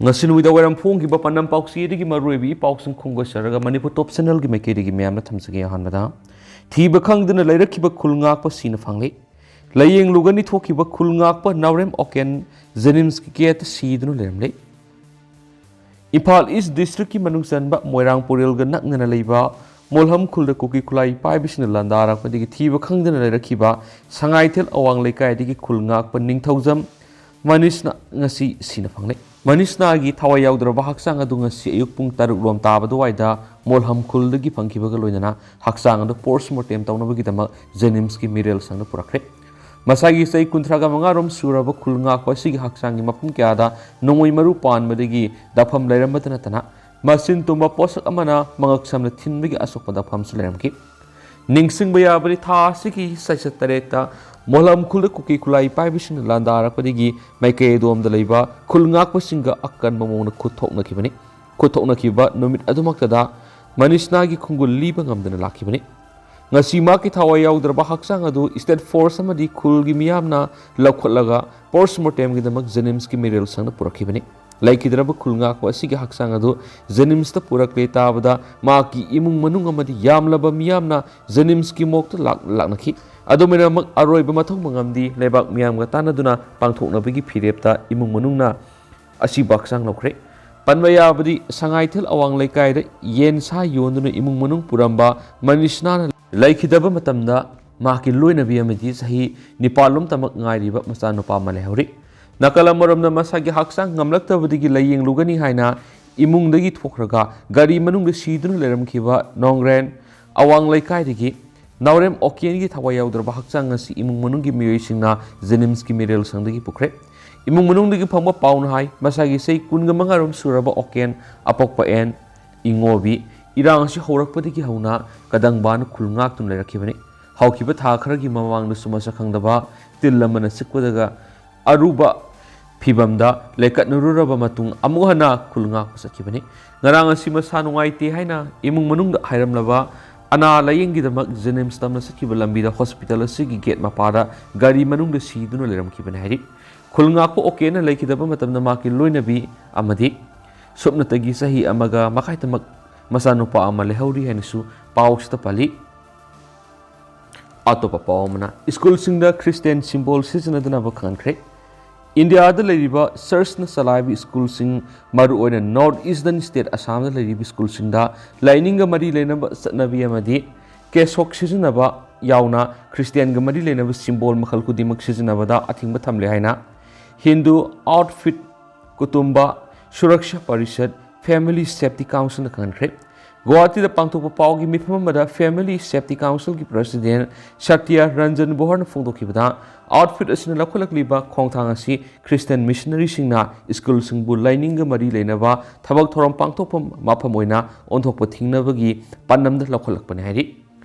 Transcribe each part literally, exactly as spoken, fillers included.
ꯉꯁꯤ ꯅꯨꯃꯤꯗꯥꯡ ꯋꯥꯏꯔꯝ ꯐꯣꯡꯈꯤꯕ ꯄꯥꯟꯗꯝ ꯄꯥꯎꯆꯦꯗꯒꯤ ꯃꯔꯨꯑꯣꯏꯕ ꯏ ꯄꯥꯎꯁꯤꯡ ꯈꯣꯝꯒꯠꯆꯔꯒ ꯃꯅꯤꯄꯨꯔ ꯇꯣꯞ ꯆꯦꯅꯦꯜꯒꯤ ꯃꯥꯏꯀꯩꯗꯒꯤ ꯃꯌꯥꯝꯅ ꯊꯝꯖꯒꯦ꯫ ꯑꯍꯥꯟꯕꯗ, ꯊꯤꯕ ꯈꯪꯗꯅ ꯂꯩꯔꯛꯈꯤꯕ ꯈꯨꯜ ꯉꯥꯛꯄ ꯁꯤꯅ ꯐꯪꯂꯦ꯫ ꯂꯥꯏꯌꯦꯡꯂꯨꯒꯅꯤ ꯊꯣꯛꯈꯤꯕ ꯈꯨꯜ ꯉꯥꯛꯄ ꯅꯥꯎꯔꯦꯝ ꯑꯣꯀꯦꯟ ꯖꯦꯅꯤꯝꯁꯀꯤ ꯒꯦꯠꯇ ꯁꯤꯗꯨꯅ ꯂꯩꯔꯝꯂꯦ꯫ ꯏꯝꯐꯥꯜ ꯏꯁ ꯗꯤꯁꯇ꯭ꯔꯤꯛꯀꯤ ꯃꯅꯨꯡ ꯆꯟꯕ ꯃꯣꯏꯔꯥꯡ ꯄꯨꯔꯦꯜꯒ ꯅꯛꯅꯅ ꯂꯩꯕ ꯃꯣꯜꯍꯝ ꯈꯨꯜꯗ ꯀꯨꯀꯤ ꯈꯨꯠꯂꯥꯏ ꯄꯥꯏꯕꯁꯤꯡꯅ ꯂꯥꯟꯗꯥꯔꯛꯄꯗꯒꯤ ꯊꯤꯕ ꯈꯪꯗꯅ ꯂꯩꯔꯛꯈꯤꯕ ꯁꯉꯥꯏꯊꯦꯜ ꯑꯋꯥꯡ ꯂꯩꯀꯥꯏꯗꯒꯤ ꯈꯨꯜ ꯉꯥꯛꯄ ꯅꯤꯡꯊꯧꯖꯝ ꯃꯅꯤꯁꯅ ꯉꯁꯤ ꯁꯤꯅ ꯐꯪꯂꯦ꯫ ꯃꯅꯤꯁꯅꯥꯒꯤ ꯊꯋꯥꯏ ꯌꯥꯎꯗ꯭ꯔꯕ ꯍꯛꯆꯥꯡ ꯑꯗꯨ ꯉꯁꯤ ꯑꯌꯨꯛ ꯄꯨꯡ ꯇꯔꯨꯛ ꯂꯣꯝ ꯇꯥꯕ ꯑꯗꯨꯋꯥꯏꯗ ꯃꯣꯜꯍꯝ ꯈꯨꯜꯗꯒꯤ ꯐꯪꯈꯤꯕꯒ ꯂꯣꯏꯅꯅ ꯍꯛꯆꯥꯡ ꯑꯗꯨ ꯄꯣꯁꯃꯣꯔꯇꯦꯝ ꯇꯧꯅꯕꯒꯤꯗꯃꯛ ꯖꯦꯅꯤꯝꯁꯀꯤ ꯃꯤꯔꯦꯜ ꯁꯪꯗ ꯄꯨꯔꯛꯈ꯭ꯔꯦ꯫ ꯃꯁꯥꯒꯤ ꯆꯍꯤ ꯀꯨꯟꯊ꯭ꯔꯥꯒ ꯃꯉꯥ ꯔꯣꯝ ꯁꯨꯔꯕ ꯈꯨꯜ ꯉꯥꯛꯄ ꯑꯁꯤꯒꯤ ꯍꯛꯆꯥꯡꯒꯤ ꯃꯐꯝ ꯀꯌꯥꯗ ꯅꯣꯡꯃꯩ ꯃꯔꯨ ꯄꯥꯟꯕꯗꯒꯤ ꯗꯥꯐꯝ ꯂꯩꯔꯝꯕꯇ ꯅꯠꯇꯅ, ꯃꯆꯤꯟ ꯇꯨꯝꯕ ꯄꯣꯠꯁꯛ ꯑꯃꯅ ꯃꯉꯛ ꯁꯝꯅ ꯊꯤꯟꯕꯒꯤ ꯑꯁꯣꯛꯄ ꯗꯥꯐꯝꯁꯨ ꯂꯩꯔꯝꯈꯤ꯫ ꯅꯤꯡꯁꯤꯡꯕ ꯌꯥꯕꯗꯤ, ꯊꯥ ꯑꯁꯤꯒꯤ ꯆꯩꯆꯠ ꯇꯔꯦꯠꯇ ꯃꯣꯂꯝ ꯈꯨꯜꯗ ꯀꯨꯀꯤ ꯈꯨꯠꯂꯥꯏ ꯄꯥꯏꯕꯁꯤꯡꯅ ꯂꯥꯟꯗꯥꯔꯛꯄꯗꯒꯤ ꯃꯥꯏꯀꯩ ꯑꯗꯣꯝꯗ ꯂꯩꯕ ꯈꯨꯜ ꯉꯥꯛꯄꯁꯤꯡꯒ ꯑꯀꯟꯕ ꯃꯑꯣꯡꯗ ꯈꯨꯠ ꯊꯣꯛꯅꯈꯤꯕꯅꯤ꯫ ꯈꯨꯠ ꯊꯣꯛꯅꯈꯤꯕ ꯅꯨꯃꯤꯠ ꯑꯗꯨꯃꯛꯇꯗ ꯃꯅꯤꯁꯅꯥꯒꯤ ꯈꯣꯡꯒꯨꯜ ꯂꯤꯕ ꯉꯝꯗꯅ ꯂꯥꯛꯈꯤꯕꯅꯤ꯫ ꯉꯁꯤ ꯃꯍꯥꯛꯀꯤ ꯊꯋꯥꯏ ꯌꯥꯎꯗ꯭ꯔꯕ ꯍꯛꯆꯥꯡ ꯑꯗꯨ ꯁ꯭ꯇꯦꯠ ꯐꯣꯔꯁ ꯑꯃꯗꯤ ꯈꯨꯜꯒꯤ ꯃꯤꯌꯥꯝꯅ ꯂꯧꯈꯠꯂꯒ ꯄꯣꯁꯃꯣꯔꯇꯦꯝꯒꯤꯗꯃꯛ ꯖꯦꯅꯤꯝꯁꯀꯤ ꯃꯤꯔꯦꯜ ꯁꯪꯗ ꯄꯨꯔꯛꯈꯤꯕꯅꯤ꯫ ꯂꯩꯈꯤꯗ꯭ꯔꯕ ꯈꯨꯜ ꯉꯥꯛꯄ ꯑꯁꯤꯒꯤ ꯍꯛꯆꯥꯡ ꯑꯗꯨ ꯖꯦꯅꯤꯝꯁꯇ ꯄꯨꯔꯛꯂꯦ ꯇꯥꯕꯗ ꯃꯍꯥꯛꯀꯤ ꯏꯃꯨꯡ ꯃꯅꯨꯡ ꯑꯃꯗꯤ ꯌꯥꯝꯂꯕ ꯃꯤꯌꯥꯝꯅ ꯖꯦꯅꯤꯝꯁꯀꯤ ꯃꯣꯛꯇ ꯂꯥꯛ-, ꯂꯥꯛꯅꯈꯤ꯫ ꯑꯗꯨꯃꯥꯏꯅꯃꯛ ꯑꯔꯣꯏꯕ ꯃꯊꯧ ꯃꯉꯝꯗꯤ ꯂꯩꯕꯥꯛ ꯃꯤꯌꯥꯝꯒ ꯇꯥꯟꯅꯗꯨꯅ ꯄꯥꯡꯊꯣꯛꯅꯕꯒꯤ ꯐꯤꯔꯦꯞꯇ ꯏꯃꯨꯡ ꯃꯅꯨꯡꯅ ꯑꯁꯤꯕꯨ ꯍꯛꯆꯥꯡ ꯂꯧꯈ꯭ꯔꯦ꯫ ꯄꯟꯕ ꯌꯥꯕꯗꯤ, ꯁꯉꯥꯏꯊꯦꯜ ꯑꯋꯥꯡ ꯂꯩꯀꯥꯏꯗ ꯌꯦꯟ ꯁꯥ ꯌꯣꯟꯗꯨꯅ ꯏꯃꯨꯡ ꯃꯅꯨꯡ ꯄꯨꯔꯝꯕ ꯃꯅꯤꯁꯅꯥꯅ ꯂꯩꯈꯤꯗꯕ ꯃꯇꯝꯗ ꯃꯍꯥꯛꯀꯤ ꯂꯣꯏꯅꯕꯤ ꯑꯃꯗꯤ ꯆꯍꯤ ꯅꯤꯄꯥꯜ ꯂꯣꯝꯇꯃꯛ ꯉꯥꯏꯔꯤꯕ ꯃꯆꯥꯅꯨꯄꯥ ꯑꯃ ꯂꯩꯍꯧꯔꯤ꯫ ꯅꯥꯀꯜ ꯑꯃꯔꯣꯝꯗ, ꯃꯁꯥꯒꯤ ꯍꯛꯆꯥꯡ ꯉꯝꯂꯛꯇꯕꯗꯒꯤ ꯂꯥꯏꯌꯦꯡꯂꯨꯒꯅꯤ ꯍꯥꯏꯅ ꯏꯃꯨꯡꯗꯒꯤ ꯊꯣꯛꯈ꯭ꯔꯒ ꯒꯥꯔꯤ ꯃꯅꯨꯡꯗ ꯁꯤꯗꯨꯅ ꯂꯩꯔꯝꯈꯤꯕ ꯅꯣꯡꯒ꯭ꯔꯦꯟ ꯑꯋꯥꯡ ꯂꯩꯀꯥꯏꯗꯒꯤ ꯅꯥꯎꯔꯦꯝ ꯑꯣꯀꯦꯟꯒꯤ ꯊꯋꯥꯏ ꯌꯥꯎꯗ꯭ꯔꯕ ꯍꯛꯆꯥꯡ ꯑꯁꯤ ꯏꯃꯨꯡ ꯃꯅꯨꯡꯒꯤ ꯃꯤꯑꯣꯏꯁꯤꯡꯅ ꯖꯦꯅꯤꯝꯁꯀꯤ ꯃꯤꯔꯦꯜ ꯁꯪꯗꯒꯤ ꯄꯨꯈ꯭ꯔꯦ꯫ ꯏꯃꯨꯡ ꯃꯅꯨꯡꯗꯒꯤ ꯐꯪꯕ ꯄꯥꯎꯅ ꯍꯥꯏ, ꯃꯁꯥꯒꯤ ꯆꯍꯤ ꯀꯨꯟꯒ ꯃꯉꯥ ꯔꯣꯝ ꯁꯨꯔꯕ ꯑꯣꯀꯦꯟ, ꯑꯄꯣꯛꯄ ꯑꯦꯟ ꯏꯉꯣꯕꯤ, ꯏꯔꯥꯡ ꯑꯁꯤ ꯍꯧꯔꯛꯄꯗꯒꯤ ꯍꯧꯅ ꯀꯗꯪꯕꯥꯅ ꯈꯨꯜ ꯉꯥꯛꯇꯨꯅ ꯂꯩꯔꯛꯈꯤꯕꯅꯤ꯫ ꯍꯧꯈꯤꯕ ꯊꯥ ꯈꯔꯒꯤ ꯃꯃꯥꯡꯗꯁꯨ ꯃꯁꯛ ꯈꯪꯗꯕ ꯇꯤꯜ ꯑꯃꯅ ꯆꯤꯛꯄꯗꯒ ꯑꯔꯨꯕ ꯐꯤꯚꯝꯗ ꯂꯩꯀꯠꯅꯔꯨꯔꯕ ꯃꯇꯨꯡ ꯑꯃꯨꯛ ꯍꯟꯅ ꯈꯨꯜ ꯉꯥꯛꯄ ꯆꯠꯈꯤꯕꯅꯤ꯫ ꯉꯔꯥꯡ ꯑꯁꯤ ꯃꯁꯥ ꯅꯨꯡꯉꯥꯏꯇꯦ ꯍꯥꯏꯅ ꯏꯃꯨꯡ ꯃꯅꯨꯡꯗ ꯍꯥꯏꯔꯝꯂꯕ ꯑꯅꯥ ꯂꯥꯌꯦꯡꯒꯤꯗꯃꯛ ꯖꯦꯅꯤꯝꯁ ꯇꯝꯅ ꯆꯠꯈꯤꯕ ꯂꯝꯕꯤꯗ ꯍꯣꯁꯄꯤꯇꯥꯜ ꯑꯁꯤꯒꯤ ꯒꯦꯠ ꯃꯄꯥꯗ ꯒꯥꯔꯤ ꯃꯅꯨꯡꯗ ꯁꯤꯗꯨꯅ ꯂꯩꯔꯝꯈꯤꯕꯅꯤ ꯍꯥꯏꯔꯤ꯫ ꯈꯨꯜ ꯉꯥꯛꯄ ꯑꯣꯀꯦꯅ ꯂꯩꯈꯤꯗꯕ ꯃꯇꯝꯗ ꯃꯍꯥꯛꯀꯤ ꯂꯣꯏꯅꯕꯤ ꯑꯃꯗꯤ ꯁꯨꯞꯅꯇꯒꯤ ꯆꯍꯤ ꯑꯃꯒ ꯃꯈꯥꯏ ꯇꯃꯛ ꯃꯆꯥꯅꯨꯄꯥ ꯑꯃ ꯂꯩꯍꯧꯔꯤ ꯍꯥꯏꯅꯁꯨ ꯄꯥꯎꯁꯤꯗ ꯄꯜꯂꯤ꯫ ꯑꯇꯣꯞꯄ ꯄꯥꯎ ꯑꯃꯅ ꯁ꯭ꯀꯨꯜꯁꯤꯡꯗ ꯈ꯭ꯔꯤꯁꯇꯤꯌꯥꯟ ꯁꯤꯝꯕꯣꯜ ꯁꯤꯖꯤꯟꯅꯗꯅꯕ ꯈꯪꯍꯟꯈ꯭ꯔꯦ꯫ ꯏꯟꯗꯤꯌꯥꯗ ꯂꯩꯔꯤꯕ ꯆꯔꯆꯅ ꯆꯂꯥꯏꯕ ꯁ꯭ꯀꯨꯜꯁꯤꯡ, ꯃꯔꯨꯑꯣꯏꯅ ꯅꯣꯔꯠ ꯏꯁꯇꯔꯟ ꯁ꯭ꯇꯦꯠ ꯑꯁꯥꯝꯗ ꯂꯩꯔꯤꯕ ꯁ꯭ꯀꯨꯜꯁꯤꯡꯗ ꯂꯥꯏꯅꯤꯡꯒ ꯃꯔꯤ ꯂꯩꯅꯕ ꯆꯠꯅꯕꯤ ꯑꯃꯗꯤ ꯀꯦꯁꯣꯛ ꯁꯤꯖꯤꯟꯅꯕ ꯌꯥꯎꯅ ꯈ꯭ꯔꯤꯁꯇꯤꯌꯥꯟꯒ ꯃꯔꯤ ꯂꯩꯅꯕ ꯁꯤꯝꯕꯣꯜ ꯃꯈꯜ ꯈꯨꯗꯤꯡꯃꯛ ꯁꯤꯖꯤꯟꯅꯕꯗ ꯑꯊꯤꯡꯕ ꯊꯝꯂꯦ ꯍꯥꯏꯅ Hindu outfit Kutumba Suraksha Parishad, family safety ꯀꯥꯎꯟꯁꯤꯜꯅ ꯈꯪꯍꯟꯈ꯭ꯔꯦ꯫ ꯒꯨꯋꯥꯍꯥꯇꯤꯗ ꯄꯥꯡꯊꯣꯛꯄ ꯄꯥꯎꯒꯤ ꯃꯤꯐꯝ ꯑꯃꯗ ꯐꯦꯃꯤꯂꯤ ꯁꯦꯐꯇꯤ ꯀꯥꯎꯟꯁꯤꯜꯒꯤ ꯄ꯭ꯔꯁꯤꯗꯦꯟ ꯁꯇ꯭ꯌ ꯔꯟꯖꯟ ꯕꯣꯍꯔꯅ ꯐꯣꯡꯗꯣꯛꯈꯤꯕꯗ, ꯑꯥꯎꯠꯐꯤꯠ ꯑꯁꯤꯅ ꯂꯧꯈꯠꯂꯛꯂꯤꯕ ꯈꯣꯡꯊꯥꯡ ꯑꯁꯤ ꯈ꯭ꯔꯤꯁꯇꯤꯌꯟ ꯃꯤꯁꯅꯔꯤꯁꯤꯡꯅ ꯁ꯭ꯀꯨꯜꯁꯤꯡꯕꯨ ꯂꯥꯏꯅꯤꯡꯒ ꯃꯔꯤ ꯂꯩꯅꯕ ꯊꯕꯛ ꯊꯧꯔꯝ ꯄꯥꯡꯊꯣꯛꯐꯝ ꯃꯐꯝ ꯑꯣꯏꯅ ꯑꯣꯟꯊꯣꯛꯄ ꯊꯤꯡꯅꯕꯒꯤ ꯄꯥꯟꯗꯝꯗ ꯂꯧꯈꯠꯂꯛꯄꯅꯤ ꯍꯥꯏꯔꯤ꯫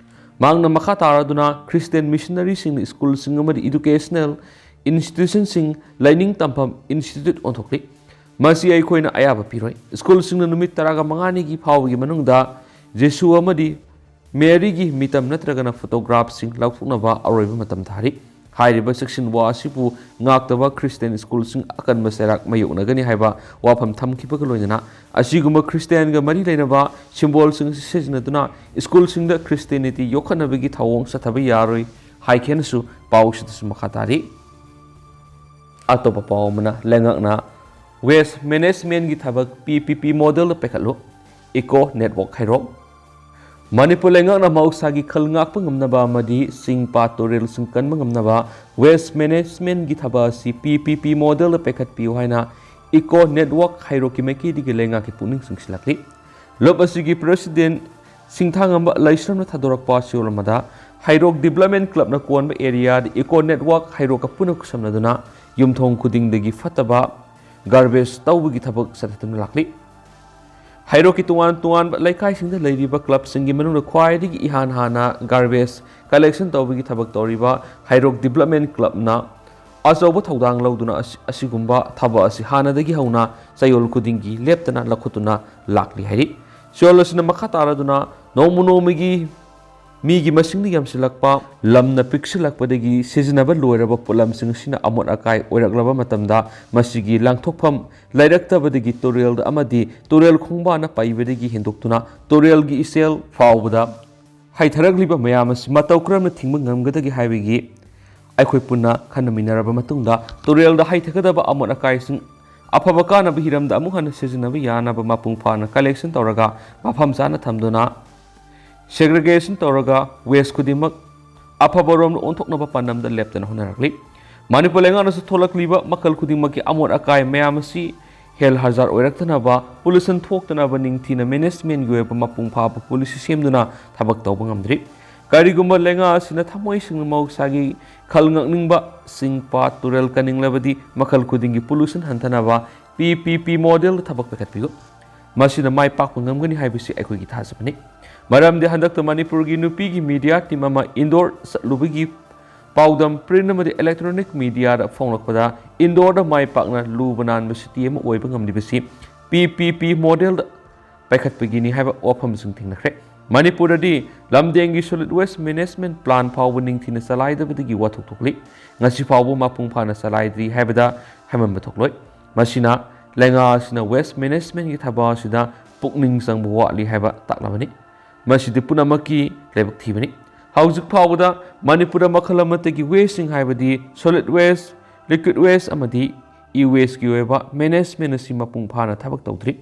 ꯃꯍꯥꯛꯅ ꯃꯈꯥ ꯇꯥꯔꯗꯨꯅ ꯈ꯭ꯔꯤꯁꯇꯤꯌꯟ ꯃꯤꯁꯅꯔꯤꯁꯤꯡꯅ ꯁ꯭ꯀꯨꯜꯁꯤꯡ ꯑꯃꯗꯤ ꯏꯗꯨꯀꯦꯁꯅꯦꯜ ꯏꯟꯁꯇꯤꯇ꯭ꯌꯨꯁꯟꯁꯤꯡ ꯂꯥꯏꯅꯤꯡ ꯇꯝꯐꯝ ꯏꯟꯁꯇꯤꯇ꯭ꯌꯨꯠ ꯑꯣꯟꯊꯣꯛꯂꯤ꯫ ꯃꯁꯤ ꯑꯩꯈꯣꯏꯅ ꯑꯌꯥꯕ ꯄꯤꯔꯣꯏ꯫ ꯁ꯭ꯀꯨꯜꯁꯤꯡꯅ ꯅꯨꯃꯤꯠ ꯇꯔꯥꯒ ꯃꯉꯥꯅꯤꯒꯤ ꯐꯥꯎꯕꯒꯤ ꯃꯅꯨꯡꯗ ꯖꯤꯁꯨ ꯑꯃꯗꯤ ꯃꯦꯔꯤꯒꯤ ꯃꯤꯇꯝ ꯅꯠꯇ꯭ꯔꯒꯅ ꯐꯣꯇꯣꯒ꯭ꯔꯥꯐꯁꯤꯡ ꯂꯧꯊꯣꯛꯅꯕ ꯑꯔꯣꯏꯕ ꯃꯇꯝ ꯊꯥꯔꯤ꯫ ꯍꯥꯏꯔꯤꯕ ꯆꯦꯛꯁꯤꯟꯋꯥ ꯑꯁꯤꯕꯨ ꯉꯥꯛꯇꯕ ꯈ꯭ꯔꯤꯁꯇꯤꯌꯟ ꯁ꯭ꯀꯨꯜꯁꯤꯡ ꯑꯀꯟꯕ ꯆꯩꯔꯥꯛ ꯃꯥꯌꯣꯛꯅꯒꯅꯤ ꯍꯥꯏꯕ ꯋꯥꯐꯝ ꯊꯝꯈꯤꯕꯒ ꯂꯣꯏꯅꯅ, ꯑꯁꯤꯒꯨꯝꯕ ꯈ꯭ꯔꯤꯁꯇꯤꯌꯥꯟꯒ ꯃꯔꯤ ꯂꯩꯅꯕ ꯁꯤꯝꯕꯣꯜꯁꯤꯡ ꯑꯁꯤ ꯁꯤꯖꯤꯟꯅꯗꯨꯅ ꯁ꯭ꯀꯨꯜꯁꯤꯡꯗ ꯈ꯭ꯔꯤꯁꯇꯤꯌꯥꯅꯤꯇꯤ ꯌꯣꯛꯈꯠꯅꯕꯒꯤ ꯊꯧꯑꯣꯡ ꯆꯠꯊꯕ ꯌꯥꯔꯣꯏ ꯍꯥꯏꯈꯤꯅꯁꯨ ꯄꯥꯎꯁꯤꯗꯁꯨ ꯃꯈꯥ ꯇꯥꯔꯤ꯫ ꯑꯇꯣꯞꯄ ꯄꯥꯎ ꯑꯃꯅ, ꯂꯩꯉꯥꯛꯅ ꯋꯦꯁ ꯃꯦꯅꯦꯖꯃꯦꯟꯒꯤ ꯊꯕꯛ ꯄꯤ ꯄꯤ ꯄꯤ ꯃꯣꯗꯦꯜꯗ ꯄꯥꯏꯈꯠꯂꯨ, ꯏꯀꯣ ꯅꯦꯠꯋꯥꯛ ꯍꯥꯏꯔꯣꯛ꯫ ꯃꯅꯤꯄꯨꯔ ꯂꯩꯉꯥꯛꯅ ꯃꯍꯧꯁꯥꯒꯤ ꯈꯜ ꯉꯥꯛꯄ ꯉꯝꯅꯕ ꯑꯃꯗꯤ ꯆꯤꯡ ꯄꯥꯠ ꯇꯨꯔꯦꯜꯁꯤꯡ ꯀꯟꯕ ꯉꯝꯅꯕ ꯋꯦꯁ ꯃꯦꯅꯦꯖꯃꯦꯟꯒꯤ ꯊꯕꯛ ꯑꯁꯤ ꯄꯤ ꯄꯤ ꯄꯤ ꯃꯣꯗꯦꯜꯗ ꯄꯥꯏꯈꯠꯄꯤꯌꯨ ꯍꯥꯏꯅ ꯏꯀꯣ ꯅꯦꯠꯋꯥꯛ ꯍꯥꯏꯔꯣꯛꯀꯤ ꯃꯥꯏꯀꯩꯗꯒꯤ ꯂꯩꯉꯥꯛꯀꯤ ꯄꯨꯛꯅꯤꯡ ꯆꯤꯡꯁꯤꯜꯂꯛꯂꯤ꯫ ꯂꯨꯞ ꯑꯁꯤꯒꯤ ꯄ꯭ꯔꯁꯤꯗꯦꯟ ꯁꯤꯡꯊꯥꯉꯝꯕ ꯂꯩꯁ꯭ꯔꯝꯅ ꯊꯥꯗꯣꯔꯛꯄ ꯆꯦꯔꯣꯜ ꯑꯃꯗ, ꯍꯩꯔꯣꯛ ꯗꯤꯕ꯭ꯂꯞꯃꯦꯟ ꯀ꯭ꯂꯕꯅ ꯀꯣꯟꯕ ꯑꯦꯔꯤꯌꯥꯗ ꯏꯀꯣ ꯅꯦꯠꯋꯥꯛ ꯍꯩꯔꯣꯛꯀ ꯄꯨꯟꯅ ꯈꯨꯠꯁꯝꯅꯗꯨꯅ ꯌꯨꯝꯊꯣꯡ ꯈꯨꯗꯤꯡꯗꯒꯤ ꯐꯠꯇꯕ ꯒꯥꯔꯕꯦꯖ ꯇꯧꯕꯒꯤ ꯊꯕꯛ ꯆꯠꯊꯗꯨꯅ ꯂꯥꯛꯂꯤ꯫ ꯍꯩꯔꯣꯛꯀꯤ ꯇꯣꯉꯥꯟ ꯇꯣꯉꯥꯟꯕ ꯂꯩꯀꯥꯏꯁꯤꯡꯗ ꯂꯩꯔꯤꯕ ꯀ꯭ꯂꯕꯁꯤꯡꯒꯤ ꯃꯅꯨꯡꯗ ꯈ꯭ꯋꯥꯏꯗꯒꯤ ꯏꯍꯥꯟ ꯍꯥꯟꯅ ꯒꯥꯔꯕꯦꯖ ꯀꯂꯦꯛꯁꯟ ꯇꯧꯕꯒꯤ ꯊꯕꯛ ꯇꯧꯔꯤꯕ ꯍꯩꯔꯣꯛ ꯗꯤꯕ꯭ꯂꯞꯃꯦꯟ ꯀ꯭ꯂꯕꯅ ꯑꯆꯧꯕ ꯊꯧꯗꯥꯡ ꯂꯧꯗꯨꯅ ꯑꯁꯤ-, ꯑꯁꯤꯒꯨꯝꯕ ꯊꯕꯛ ꯑꯁꯤ ꯍꯥꯟꯅꯗꯒꯤ ꯍꯧꯅ ꯆꯌꯣꯜ ꯈꯨꯗꯤꯡꯒꯤ ꯂꯦꯞꯇꯅ ꯂꯧꯈꯠꯇꯨꯅ ꯂꯥꯛꯂꯤ ꯍꯥꯏꯔꯤ꯫ ꯆꯌꯣꯜ ꯑꯁꯤꯅ ꯃꯈꯥ ꯇꯥꯔꯗꯨꯅ ꯅꯣꯡꯃ ꯅꯣꯡꯃꯒꯤ ꯃꯤꯒꯤ ꯃꯁꯤꯡꯅ ꯌꯥꯝꯁꯤꯜꯂꯛꯄ, ꯂꯝꯅ ꯄꯤꯛꯁꯤꯜꯂꯛꯄꯗꯒꯤ ꯁꯤꯖꯤꯟꯅꯕ ꯂꯣꯏꯔꯕ ꯄꯣꯠꯂꯝꯁꯤꯡ ꯑꯁꯤꯅ ꯑꯃꯣꯠ ꯑꯀꯥꯏ ꯑꯣꯏꯔꯛꯂꯕ ꯃꯇꯝꯗ, ꯃꯁꯤꯒꯤ ꯂꯪꯊꯣꯛꯐꯝ ꯂꯩꯔꯛꯇꯕꯗꯒꯤ ꯇꯨꯔꯦꯜꯗ ꯑꯃꯗꯤ ꯇꯨꯔꯦꯜ ꯈꯣꯡꯕꯥꯟꯅ ꯄꯩꯕꯗꯒꯤ ꯍꯦꯟꯗꯣꯛꯇꯨꯅ ꯇꯨꯔꯦꯜꯒꯤ ꯏꯆꯦꯜ ꯐꯥꯎꯕꯗ ꯍꯩꯊꯔꯛꯂꯤꯕ ꯃꯌꯥꯝ ꯑꯁꯤ ꯃꯇꯧ ꯀꯔꯝꯅ ꯊꯤꯡꯕ ꯉꯝꯒꯗꯒꯦ ꯍꯥꯏꯕꯒꯤ ꯑꯩꯈꯣꯏ ꯄꯨꯟꯅ ꯈꯟꯅꯃꯤꯟꯅꯔꯕ ꯃꯇꯨꯡꯗ, ꯇꯨꯔꯦꯜꯗ ꯍꯩꯊꯒꯗꯕ ꯑꯃꯣꯠ ꯑꯀꯥꯏꯁꯤꯡ ꯑꯐꯕ ꯀꯥꯟꯅꯕ ꯍꯤꯔꯝꯗ ꯑꯃꯨꯛ ꯍꯟꯅ ꯁꯤꯖꯤꯟꯅꯕ ꯌꯥꯅꯕ ꯃꯄꯨꯡ ꯐꯥꯅ collection ꯇꯧꯔꯒ, ꯃꯐꯝ ꯆꯥꯅ ꯊꯝꯗꯨꯅ, segregation ꯇꯧꯔꯒ, waste ꯈꯨꯗꯤꯡꯃꯛ ꯑꯐꯕꯔꯣꯝꯗ ꯑꯣꯟꯊꯣꯛꯅꯕ ꯄꯥꯟꯗꯝꯗ ꯂꯦꯞꯇꯅ ꯍꯣꯠꯅꯔꯛꯂꯤ꯫ ꯃꯅꯤꯄꯨꯔ ꯂꯩꯉꯥꯛꯅꯁꯨ ꯊꯣꯛꯂꯛꯂꯤꯕ ꯃꯈꯜ ꯈꯨꯗꯤꯡꯃꯛꯀꯤ ꯑꯃꯣꯠ ꯑꯀꯥꯏ ꯃꯌꯥꯝ ꯑꯁꯤ ꯍꯦꯜ ꯍꯖꯥꯔ ꯑꯣꯏꯔꯛꯇꯅꯕ, pollution ꯊꯣꯛꯇꯅꯕ ꯅꯤꯡꯊꯤꯅ management ꯀꯤ ꯑꯣꯏꯕ ꯃꯄꯨꯡ ꯐꯥꯕ policy ꯁꯦꯝꯗꯨꯅ ꯊꯕꯛ ꯇꯧꯕ ꯉꯝꯗ꯭ꯔꯤ꯫ ꯀꯔꯤꯒꯨꯝꯕ ꯂꯩꯉꯥꯛ ꯑꯁꯤꯅ ꯊꯃꯣꯏ ꯁꯦꯡꯅ ꯃꯍꯧꯁꯥꯒꯤ ꯈꯜ ꯉꯛꯅꯤꯡꯕ ꯆꯤꯡ, ꯄꯥꯠ, ꯇꯨꯔꯦꯜ ꯀꯟꯅꯤꯡꯂꯕꯗꯤ, ꯃꯈꯜ ꯈꯨꯗꯤꯡꯒꯤ pollution ꯍꯟꯊꯅꯕ P P P model ꯗ ꯊꯕꯛ ꯄꯥꯏꯈꯠꯄꯤꯌꯨ꯫ ꯃꯁꯤꯅ ꯃꯥꯏ ꯄꯥꯛꯄ ꯉꯝꯒꯅꯤ ꯍꯥꯏꯕꯁꯤ ꯑꯩꯈꯣꯏꯒꯤ ꯊꯥꯖꯕꯅꯤ꯫ ꯃꯔꯝꯗꯤ ꯍꯟꯗꯛꯇ ꯃꯅꯤꯄꯨꯔꯒꯤ ꯅꯨꯄꯤꯒꯤ media team ꯑꯃ ꯏꯟꯗꯣꯔ ꯆꯠꯂꯨꯕꯒꯤ ꯄꯥꯎꯗꯝ print ꯑꯃꯗꯤ electronic media ꯗ ꯐꯣꯡꯂꯛꯄꯗ, ꯏꯟꯗꯣꯔꯗ ꯃꯥꯏ ꯄꯥꯛꯅ ꯂꯨꯕ ꯅꯥꯟꯕ city ꯑꯃ ꯑꯣꯏꯕ ꯉꯝꯂꯤꯕꯁꯤ P P P model ꯗ ꯄꯥꯏꯈꯠꯄꯒꯤꯅꯤ ꯍꯥꯏꯕ ꯋꯥꯐꯝꯁꯤꯡ ꯊꯦꯡꯅꯈ꯭ꯔꯦ꯫ ꯃꯅꯤꯄꯨꯔꯗꯗꯤ ꯂꯝꯗꯦꯡꯒꯤ solid waste management plan ꯐꯥꯎꯕ ꯅꯤꯡꯊꯤꯅ ꯆꯂꯥꯏꯗꯕꯗꯒꯤ ꯋꯥꯊꯣꯛ ꯊꯣꯛꯂꯤ꯫ ꯉꯁꯤ ꯐꯥꯎꯕ ꯃꯄꯨꯡ ꯐꯥꯅ ꯆꯂꯥꯏꯗ꯭ꯔꯤ ꯍꯥꯏꯕꯗ ꯍꯥꯏꯃꯟꯕ ꯊꯣꯛꯂꯣꯏ꯫ ꯃꯁꯤꯅ ꯂꯩꯉꯥꯛ ꯑꯁꯤꯅ waste management ꯀꯤ ꯊꯕꯛ ꯑꯁꯤꯗ ꯄꯨꯛꯅꯤꯡ ꯆꯪꯕ ꯋꯥꯠꯂꯤ ꯍꯥꯏꯕ ꯇꯥꯛꯂꯕꯅꯤ꯫ ꯃꯁꯤꯗꯤ ꯄꯨꯝꯅꯃꯛꯀꯤ ꯂꯥꯏꯕꯛ ꯊꯤꯕꯅꯤ꯫ ꯍꯧꯖꯤꯛ ꯐꯥꯎꯕꯗ ꯃꯅꯤꯄꯨꯔꯗ ꯃꯈꯜ ꯑꯃꯠꯇꯒꯤ waste ꯁꯤꯡ, ꯍꯥꯏꯕꯗꯤ solid waste, liquid waste ꯑꯃꯗꯤ e-waste ꯀꯤ ꯑꯣꯏꯕ management ꯑꯁꯤ ꯃꯄꯨꯡ ꯐꯥꯅ ꯊꯕꯛ ꯇꯧꯗ꯭ꯔꯤ꯫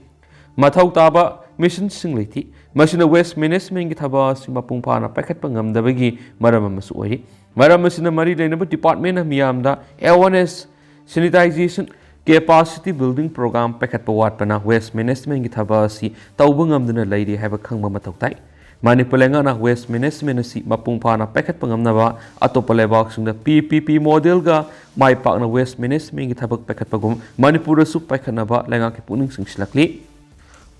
ꯃꯊꯧ ꯇꯥꯕ ꯃꯦꯁꯤꯟꯁꯤꯡ ꯂꯩꯇꯦ꯫ ꯃꯁꯤꯅ waste management ꯀꯤ ꯊꯕꯛ ꯑꯁꯤ ꯃꯄꯨꯡ ꯐꯥꯅ ꯄꯥꯏꯈꯠꯄ ꯉꯝꯗꯕꯒꯤ ꯃꯔꯝ ꯑꯃꯁꯨ ꯑꯣꯏꯔꯤ꯫ ꯃꯔꯝ ꯑꯁꯤꯅ ꯃꯔꯤ ꯂꯩꯅꯕ department ꯅ ꯃꯤꯌꯥꯝꯗ awareness, sensitization, capacity building program ꯄꯥꯏꯈꯠꯄ ꯋꯥꯠꯄꯅ waste management ꯀꯤ ꯊꯕꯛ ꯑꯁꯤ ꯇꯧꯕ ꯉꯝꯗꯅ ꯂꯩꯔꯤ ꯍꯥꯏꯕ ꯈꯪꯕ ꯃꯊꯧ ꯇꯥꯏ꯫ ꯃꯅꯤꯄꯨꯔ ꯂꯩꯉꯥꯛꯅ waste management ꯑꯁꯤ ꯃꯄꯨꯡ ꯐꯥꯅ ꯄꯥꯏꯈꯠꯄ ꯉꯝꯅꯕ ꯑꯇꯣꯞꯄ ꯂꯩꯕꯥꯛꯁꯤꯡꯗ P P P model ꯒ ꯃꯥꯏ ꯄꯥꯛꯅ waste management ꯀꯤ ꯊꯕꯛ ꯄꯥꯏꯈꯠꯄꯒꯨꯝ ꯃꯅꯤꯄꯨꯔꯗꯁꯨ ꯄꯥꯏꯈꯠꯅꯕ ꯂꯩꯉꯥꯛꯀꯤ ꯄꯨꯛꯅꯤꯡ ꯆꯤꯡꯁꯤꯜꯂꯛꯂꯤ꯫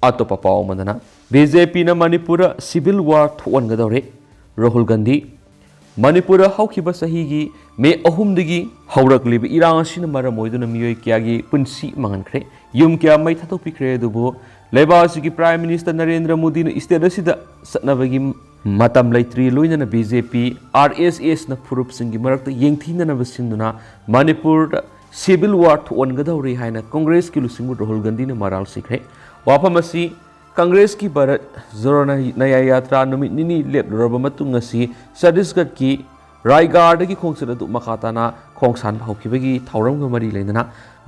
ꯑꯇꯣꯞꯄ ꯄꯥꯎ ꯑꯃꯗꯅ, B J P ꯅ ꯃꯅꯤꯄꯨꯔꯗ civil war ꯊꯣꯛꯍꯟꯒꯗꯧꯔꯦ, ꯔꯥꯍꯨꯜ ꯒꯥꯟꯙꯤ꯫ ꯃꯅꯤꯄꯨꯔꯗ ꯍꯧꯈꯤꯕ ꯆꯍꯤꯒꯤ ꯃꯦ ꯑꯍꯨꯝꯗꯒꯤ ꯍꯧꯔꯛꯂꯤꯕ ꯏꯔꯥꯡ ꯑꯁꯤꯅ ꯃꯔꯝ ꯑꯣꯏꯗꯨꯅ ꯃꯤꯑꯣꯏ ꯀꯌꯥꯒꯤ ꯄꯨꯟꯁꯤ ꯃꯥꯡꯍꯟꯈ꯭ꯔꯦ, ꯌꯨꯝ ꯀꯌꯥ ꯃꯩ ꯊꯥꯗꯣꯛꯄꯤꯈ꯭ꯔꯦ꯫ ꯑꯗꯨꯕꯨ ꯂꯩꯕꯥꯛ ꯑꯁꯤꯒꯤ Prime Minister ꯅꯔꯦꯟꯗ꯭ꯔ ꯃꯣꯗꯤꯅ state ꯑꯁꯤꯗ ꯆꯠꯅꯕꯒꯤ ꯃꯇꯝ ꯂꯩꯇ꯭ꯔꯤ꯫ ꯂꯣꯏꯅꯅ BJP, RSSꯅ ꯐꯨꯔꯨꯞꯁꯤꯡꯒꯤ ꯃꯔꯛꯇ ꯌꯦꯡꯊꯤꯅꯅꯕ ꯁꯤꯟꯗꯨꯅ ꯃꯅꯤꯄꯨꯔꯗ civil war ꯊꯣꯛꯍꯟꯒꯗꯧꯔꯤ ꯍꯥꯏꯅ ꯀꯪꯒ꯭ꯔꯦꯁꯀꯤ ꯂꯨꯆꯤꯡꯕ ꯔꯥꯍꯨꯜ ꯒꯥꯟꯙꯤꯅ ꯃꯔꯥꯜ ꯁꯤꯈ꯭ꯔꯦ꯫ ꯋꯥꯐꯝ ꯑꯁꯤ ꯀꯪꯒ꯭ꯔꯦꯁꯀꯤ ꯚꯥꯔꯠ ꯖꯣꯔꯣ ꯅꯌꯥ ꯌꯥꯇ꯭ꯔꯥ ꯅꯨꯃꯤꯠ ꯅꯤꯅꯤ ꯂꯦꯞꯂꯨꯔꯕ ꯃꯇꯨꯡ ꯉꯁꯤ ꯆꯇꯤꯁꯒꯔꯒꯤ ꯔꯥꯏꯒꯥꯔꯗꯒꯤ ꯈꯣꯡꯆꯠ ꯑꯗꯨ ꯃꯈꯥ ꯇꯥꯅ ꯈꯣꯡꯁꯥꯟꯕ ꯍꯧꯈꯤꯕꯒꯤ ꯊꯧꯔꯝꯒ ꯃꯔꯤ ꯂꯩꯅꯅ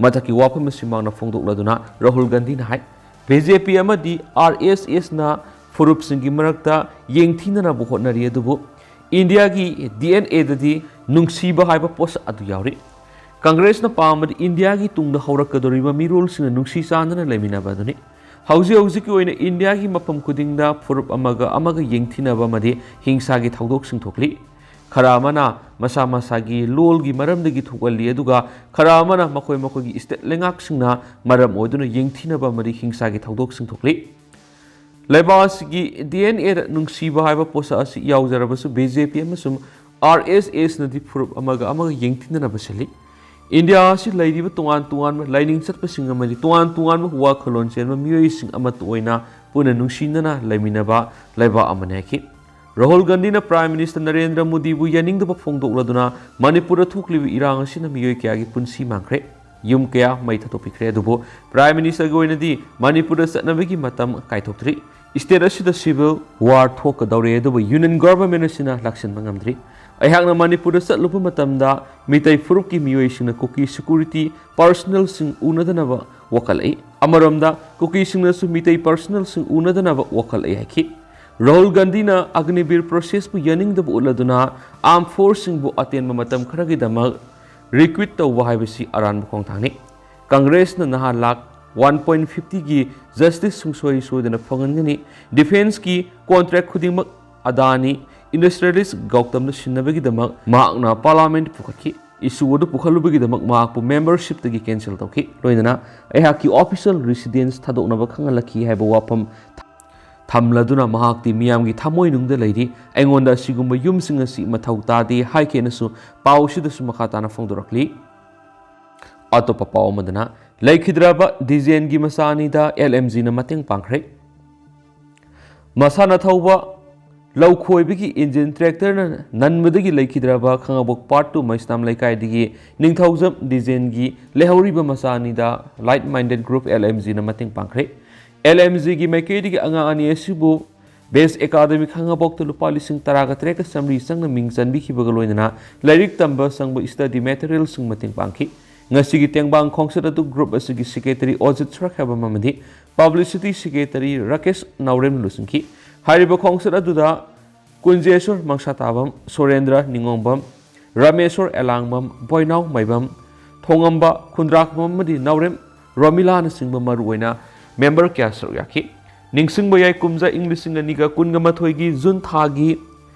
ꯃꯊꯛꯀꯤ ꯋꯥꯐꯝ ꯑꯁꯤ ꯃꯥꯡꯅ ꯐꯣꯡꯗꯣꯛꯂꯗꯨꯅ ꯔꯥꯍꯨꯜ ꯒꯥꯟꯙꯤꯅ ꯍꯥꯏ, BJP ꯑꯃꯗꯤ RSSꯅ ꯐꯨꯔꯨꯞꯁꯤꯡꯒꯤ ꯃꯔꯛꯇ ꯌꯦꯡꯊꯤꯅꯅꯕ ꯍꯣꯠꯅꯔꯤ, ꯑꯗꯨꯕꯨ ꯏꯟꯗꯤꯌꯥꯒꯤ DNAꯗꯗꯤ ꯅꯨꯡꯁꯤꯕ ꯍꯥꯏꯕ ꯄꯣꯠꯁꯛ ꯑꯗꯨ ꯌꯥꯎꯔꯤ꯫ ꯀꯪꯒ꯭ꯔꯦꯁꯅ ꯄꯥꯝꯕꯗꯤ ꯏꯟꯗꯤꯌꯥꯒꯤ ꯇꯨꯡꯗ ꯍꯧꯔꯛꯀꯗꯧꯔꯤꯕ ꯃꯤꯔꯣꯜꯁꯤꯡꯅ ꯅꯨꯡꯁꯤ ꯆꯥꯟꯅꯅ ꯂꯩꯃꯤꯟꯅꯕ ꯑꯗꯨꯅꯤ꯫ ꯍꯧꯖꯤꯛ ꯍꯧꯖꯤꯛꯀꯤ ꯑꯣꯏꯅ ꯏꯟꯗꯤꯌꯥꯒꯤ ꯃꯐꯝ ꯈꯨꯗꯤꯡꯗ ꯐꯨꯔꯨꯞ ꯑꯃꯒ ꯑꯃꯒ ꯌꯦꯡꯊꯤꯅꯕ ꯑꯃꯗꯤ ꯍꯤꯡꯁꯥꯒꯤ ꯊꯧꯗꯣꯛꯁꯤꯡ ꯊꯣꯛꯂꯤ꯫ ꯈꯔ ꯑꯃꯅ ꯃꯁꯥ ꯃꯁꯥꯒꯤ ꯂꯣꯜꯒꯤ ꯃꯔꯝꯗꯒꯤ ꯊꯣꯛꯍꯜꯂꯤ, ꯑꯗꯨꯒ ꯈꯔ ꯑꯃꯅ ꯃꯈꯣꯏ ꯃꯈꯣꯏꯒꯤ state ꯂꯩꯉꯥꯛꯁꯤꯡꯅ ꯃꯔꯝ ꯑꯣꯏꯗꯨꯅ ꯌꯦꯡꯊꯤꯅꯕ ꯑꯃꯗꯤ ꯍꯤꯡꯁꯥꯒꯤ ꯊꯧꯗꯣꯛꯁꯤꯡ ꯊꯣꯛꯂꯤ꯫ ꯂꯩꯕꯥꯛ ꯑꯁꯤꯒꯤ DNAꯗ ꯅꯨꯡꯁꯤꯕ ꯍꯥꯏꯕ ꯄꯣꯠꯁꯛ ꯑꯁꯤ ꯌꯥꯎꯖꯔꯕꯁꯨ BJP ꯑꯃꯁꯨꯡ RSSꯅꯗꯤ ꯐꯨꯔꯨꯞ ꯑꯃꯒ ꯑꯃꯒ ꯌꯦꯡꯊꯤꯅꯅꯕ ꯁꯤꯜꯂꯤ꯫ ꯏꯟꯗꯤꯌꯥ ꯑꯁꯤ ꯂꯩꯔꯤꯕ ꯇꯣꯉꯥꯟ ꯇꯣꯉꯥꯟꯕ ꯂꯥꯏꯅꯤꯡ ꯆꯠꯄꯁꯤꯡ ꯑꯃꯗꯤ ꯇꯣꯉꯥꯟ ꯇꯣꯉꯥꯟꯕ ꯋꯥꯈꯜꯂꯣꯟ ꯆꯦꯟꯕ ꯃꯤꯑꯣꯏꯁꯤꯡ ꯑꯃꯠꯇ ꯑꯣꯏꯅ ꯄꯨꯟꯅ ꯅꯨꯡꯁꯤꯅꯅ ꯂꯩꯃꯤꯟꯅꯕ ꯂꯩꯕꯥꯛ ꯑꯃꯅꯤ ꯍꯥꯏꯈꯤ꯫ ꯔꯥꯍꯨꯜ ꯒꯥꯟꯙꯤꯅ Prime Minister ꯅꯔꯦꯟꯗ꯭ꯔ ꯃꯣꯗꯤꯕꯨ ꯌꯥꯅꯤꯡꯗꯕ ꯐꯣꯡꯗꯣꯛꯂꯗꯨꯅ ꯃꯅꯤꯄꯨꯔꯗ ꯊꯣꯛꯂꯤꯕ ꯏꯔꯥꯡ ꯑꯁꯤꯅ ꯃꯤꯑꯣꯏ ꯀꯌꯥꯒꯤ ꯄꯨꯟꯁꯤ ꯃꯥꯡꯈ꯭ꯔꯦ, ꯌꯨꯝ ꯀꯌꯥ ꯃꯩ ꯊꯥꯗꯣꯛꯄꯤꯈ꯭ꯔꯦ꯫ ꯑꯗꯨꯕꯨ Prime Ministerꯒꯤ ꯑꯣꯏꯅꯗꯤ ꯃꯅꯤꯄꯨꯔꯗ ꯆꯠꯅꯕꯒꯤ ꯃꯇꯝ ꯀꯥꯏꯊꯣꯛꯇ꯭ꯔꯤ꯫ State ꯑꯁꯤꯗ civil war ꯊꯣꯛꯀꯗꯧꯔꯦ, ꯑꯗꯨꯕꯨ Union Government ꯑꯁꯤꯅ ꯂꯥꯛꯁꯤꯟꯕ ꯉꯝꯗ꯭ꯔꯤ꯫ ꯑꯩꯍꯥꯛꯅ ꯃꯅꯤꯄꯨꯔꯗ ꯆꯠꯂꯨꯕ ꯃꯇꯝꯗ ꯃꯤꯇꯩ ꯐꯨꯔꯨꯞꯀꯤ ꯃꯤꯑꯣꯏꯁꯤꯡꯅ ꯀꯨꯀꯤ security personnelꯁꯤꯡ ꯎꯅꯗꯅꯕ ꯋꯥꯈꯜꯂꯛꯏ꯫ ꯑꯃꯔꯣꯝꯗ ꯀꯨꯀꯤꯁꯤꯡꯅꯁꯨ ꯃꯤꯇꯩ personnelꯁꯤꯡ ꯎꯅꯗꯅꯕ ꯋꯥꯈꯜꯂꯛꯏ ꯍꯥꯏꯈꯤ꯫ ꯔꯥꯍꯨꯜ ꯒꯥꯟꯙꯤꯅ Agniveer processꯄꯨ ꯌꯥꯅꯤꯡꯗꯕ ꯎꯠꯂꯗꯨꯅ armed forceꯁꯤꯡꯕꯨ ꯑꯇꯦꯟꯕ ꯃꯇꯝ ꯈꯔꯒꯤꯗꯃꯛ recruit ꯇꯧꯕ ꯍꯥꯏꯕꯁꯤ ꯑꯔꯥꯟꯕ ꯈꯣꯡꯊꯥꯡꯅꯤ꯫ ꯀꯪꯒ꯭ꯔꯦꯁꯅ ꯅꯍꯥ ꯂꯥꯈ one point fiftyꯒꯤ justice ꯁꯨꯡꯁꯣꯏ ꯁꯣꯏꯗꯅ ꯐꯪꯍꯟꯒꯅꯤ꯫ Defenceꯀꯤ contract ꯈꯨꯗꯤꯡꯃꯛ ꯑꯗꯥꯅꯤ Industrialist ꯒꯧꯇꯝꯗ ꯁꯤꯟꯅꯕꯒꯤꯗꯃꯛ ꯃꯍꯥꯛꯅ Parliament ꯄꯨꯈꯠꯈꯤ꯫ Issue ꯑꯗꯨ ꯄꯨꯈꯠꯂꯨꯕꯒꯤꯗꯃꯛ ꯃꯍꯥꯛꯄꯨ membershipꯇꯒꯤ cancel ꯇꯧꯈꯤ꯫ ꯂꯣꯏꯅꯅ ꯑꯩꯍꯥꯛꯀꯤ official residence ꯊꯥꯗꯣꯛꯅꯕ ꯈꯪꯍꯜꯂꯛꯈꯤ ꯍꯥꯏꯕ ꯋꯥꯐꯝ ꯊꯝꯂꯗꯨꯅ ꯃꯍꯥꯛꯇꯤ ꯃꯤꯌꯥꯝꯒꯤ ꯊꯃꯣꯏꯅꯨꯡꯗ ꯂꯩꯔꯤ꯫ ꯑꯩꯉꯣꯟꯗ ꯑꯁꯤꯒꯨꯝꯕ ꯌꯨꯝꯁꯤꯡ ꯑꯁꯤ ꯃꯊꯧ ꯇꯥꯗꯦ ꯍꯥꯏꯈꯤꯅꯁꯨ ꯄꯥꯎꯁꯤꯗꯁꯨ ꯃꯈꯥ ꯇꯥꯅ ꯐꯣꯡꯗꯣꯔꯛꯂꯤ꯫ ꯑꯇꯣꯞꯄ ꯄꯥꯎ ꯑꯃꯗꯅ ꯂꯩꯈꯤꯗ꯭ꯔꯕ ꯗꯤꯖꯦꯟꯒꯤ ꯃꯆꯥ ꯑꯅꯤꯗ ꯑꯦꯜ ꯑꯦꯝ ꯖꯤꯅ ꯃꯇꯦꯡ ꯄꯥꯡꯈ꯭ꯔꯦ꯫ ꯃꯁꯥꯅ ꯊꯧꯕ ꯂꯧ ꯈꯣꯏꯕꯒꯤ ꯏꯟꯖꯤꯟ ꯇ꯭ꯔꯦꯛꯇꯔꯅ ꯅꯟꯕꯗꯒꯤ ꯂꯩꯈꯤꯗ꯭ꯔꯕ ꯈꯥꯉꯕꯣꯛ ꯄꯥꯔꯠ ꯇꯨ ꯃꯩꯁꯅꯥꯝ ꯂꯩꯀꯥꯏꯗꯒꯤ ꯅꯤꯡꯊꯧꯖꯝ ꯗꯤꯖꯦꯟꯒꯤ ꯂꯩꯍꯧꯔꯤꯕ ꯃꯆꯥ ꯑꯅꯤꯗ like minded group L M ꯖꯤꯅ ꯃꯇꯦꯡ ꯄꯥꯡꯈ꯭ꯔꯦ꯫ ꯑꯦꯜ ꯑꯦꯝ ꯖꯤꯒꯤ ꯃꯥꯏꯀꯩꯗꯒꯤ ꯑꯉꯥꯡ ꯑꯅꯤ ꯑꯁꯤꯕꯨ ꯕꯦꯁ ꯑꯦꯀꯥꯗꯃꯤ ꯈꯥꯉꯕꯣꯛꯇ ꯂꯨꯄꯥ ꯂꯤꯁꯤꯡ ꯇꯔꯥꯒ ꯇꯔꯦꯠꯀ ꯆꯥꯃꯔꯤ ꯆꯪꯅ ꯃꯤꯡ ꯆꯟꯕꯤꯈꯤꯕꯒ ꯂꯣꯏꯅꯅ ꯂꯥꯏꯔꯤꯛ ꯇꯝꯕ ꯆꯪꯕ ꯁ꯭ꯇꯗꯤ ꯃꯦꯇꯔꯤꯌꯦꯜꯁꯤꯡ ꯃꯇꯦꯡ ꯄꯥꯡꯈꯤ꯫ ꯉꯁꯤꯒꯤ ꯇꯦꯡꯕꯥꯡ ꯈꯣꯡꯆꯠ ꯑꯗꯨ ꯒ꯭ꯔꯨꯞ ꯑꯁꯤꯒꯤ ꯁꯦꯀ꯭ꯔꯦꯇꯔꯤ ꯑꯣꯖꯤꯠ ꯁꯣꯔꯥꯈꯦꯕꯝ ꯑꯃꯗꯤ ꯄꯕ꯭ꯂꯤꯁꯤꯇꯤ ꯁꯦꯀ꯭ꯔꯦꯇꯔꯤ ꯔꯥꯀꯦꯁ ꯅꯥꯎꯔꯦꯝꯅ ꯂꯨꯆꯤꯡꯈꯤ꯫ ꯍꯥꯏꯔꯤꯕ ꯈꯣꯡꯆꯠ ꯑꯗꯨꯗ ꯀꯨꯟꯖꯦꯁꯣꯔ ꯃꯪꯁꯥꯇꯥꯕꯝ, ꯁꯨꯔꯦꯟꯗ꯭ꯔ ꯅꯤꯉꯣꯝꯕꯝ, ꯔꯥꯃꯦꯁꯣꯔ ꯑꯦꯂꯥꯡꯕꯝ, ꯕꯣꯏꯅꯥꯎ ꯃꯥꯏꯕꯝ, ꯊꯣꯉꯝꯕ ꯈꯨꯟꯗ꯭ꯔꯥꯛꯄꯝ ꯑꯃꯗꯤ ꯅꯥꯎꯔꯦꯝ ꯔꯣꯃꯤꯂꯥꯅꯆꯤꯡꯕ ꯃꯔꯨꯑꯣꯏꯅ ꯃꯦꯝꯕꯔ ꯀꯌꯥ ꯁꯔꯨꯛ ꯌꯥꯈꯤ꯫ ꯅꯤꯡꯁꯤꯡꯕ ꯌꯥꯏ, ꯀꯨꯝꯖꯥ ꯏꯪ ꯂꯤꯁꯤꯡ ꯑꯅꯤꯒ ꯀꯨꯟꯒ ꯃꯥꯊꯣꯏꯒꯤ ꯖꯨꯟ ꯊꯥꯒꯤ